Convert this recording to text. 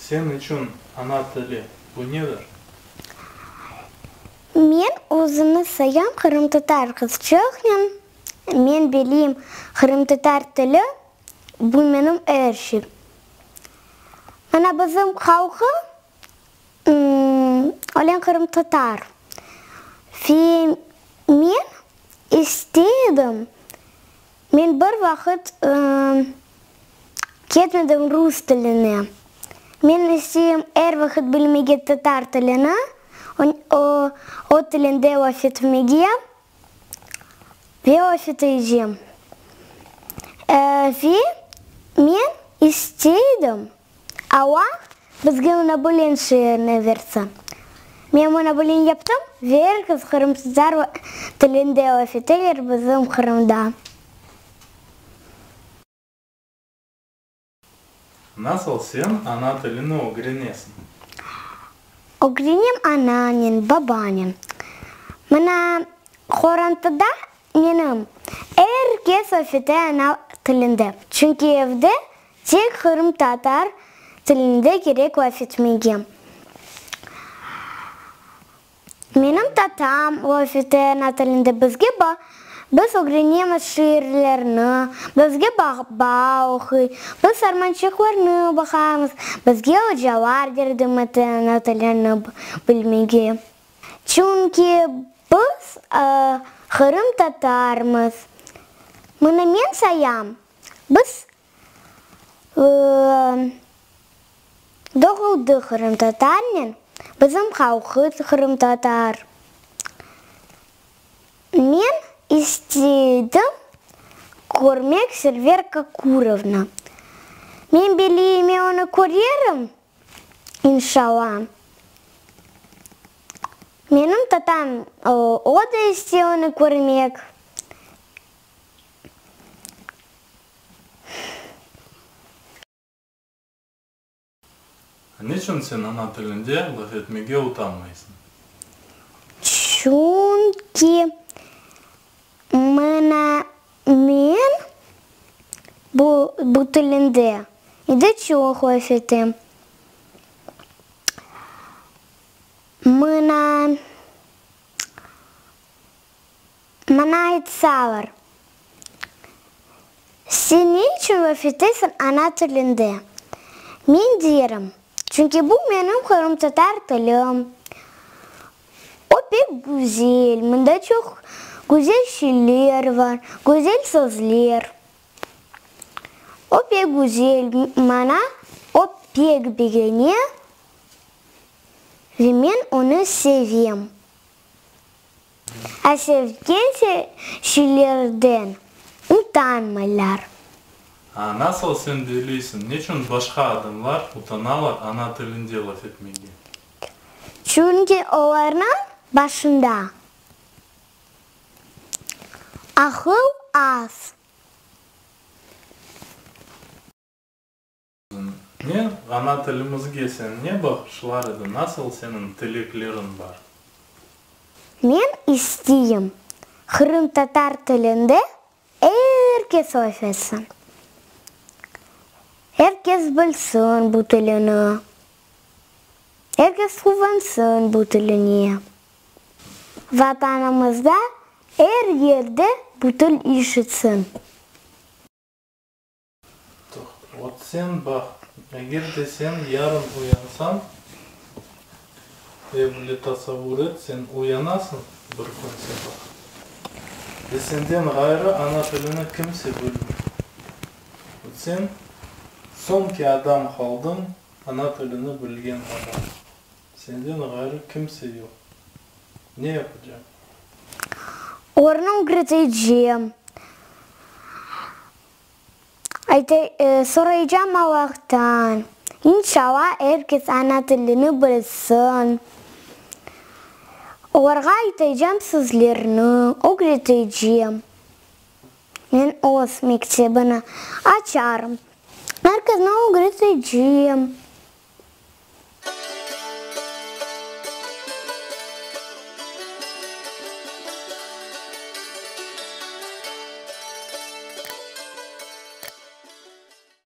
Sen içün ana tili, bu nedir? Men özüni sayam qırımtatar qızçıqnen. Men bileyim, qırımtatar tili, bu menim er şeyim. Mana bizim halqı Olen qırımtatar. Ve men istey edim, men bir vaqıt ketmedim rus tiline. Men isteyim er vaqıt bilmege tatar tilini, o, o tilinde laf etmege. Ve laf etecem. Ve men istey edim, Alla bizge mına böyle şeerni versin. Men mına böyle yaptım, ve er kes qırımtatar tilinde laf eteler bizim Qırımda. Nasıl sen ana tilini ögrenesiñ? Ögrenem ananen, babanen. Mına qorantada menim er kes laf ete ana tilinde. Çünki evde tek qırımtatar tilinde kerek laf etmege. Menim tatam laf ete ana tilinde, bizge biz ögrenemiz şiirlerni, bizge baba oquy, biz armançıqlarnı baqamız, bizge ocalar yardım ete ana tilini bilmege. Çünki biz qırımtatarmız. Mına men sayam, biz Doğuldı qırımtatarnen, bizim halqı qırımtatar. Men isteydim körmek Server Kakurovnı. Men bileyim, men onı körerim, inşalla. Menim tatam, o da istey onı körmek. Neçün sen ana tilinde laf etmege utanmaysıñ? Çünki mına men bu bu tilinde de çoq laf etem. Mına Maña aytsalar, Sen ne içün laf etesiñ ana tilinde? Men derim, Çünki bu menim qırımtatar tilim. O pek güzel, mında çoq güzel şeyler bar, güzel sözler. O pek güzel, maña o pek begene ve men onı sevem. A sevgen şeylerden utanmaylar. A nasıl sen belleysiñ, neçün başqa adamlar utanalar ana tilinde laf etmege? Çünki olarnıñ başında aqıl az. Ne, ana tilimizge sen ne bağışlar ediñ, nasıl seniñ tilekleriñ bar? Men isteyim, qırımtatar tilinde er kes laf etsin. Er kes bilsin bu tilini. Er kes quvansın bu tiline. Vatanımızda er yerde bu til işitsin. Toqta, ot sen baq, eger de sen yarın uyansañ, ve böyle tasavvur et, sen uyanasıñ bir kün sabah, ve senden ğayrı ana tilini kimse bilmey. Ot sen soñki adam qaldıñ, ana tilini bilgen adam. Senden ğayrı kimse yoq. Ne yapacaq? Olarnı ögretecem. Soraycam Allahtan, inşalla er kes ana tilini bilsin. Olarğa aytacam sözlerni, ögretecem. Men öz mektebini açarım, er kesni ögretecem.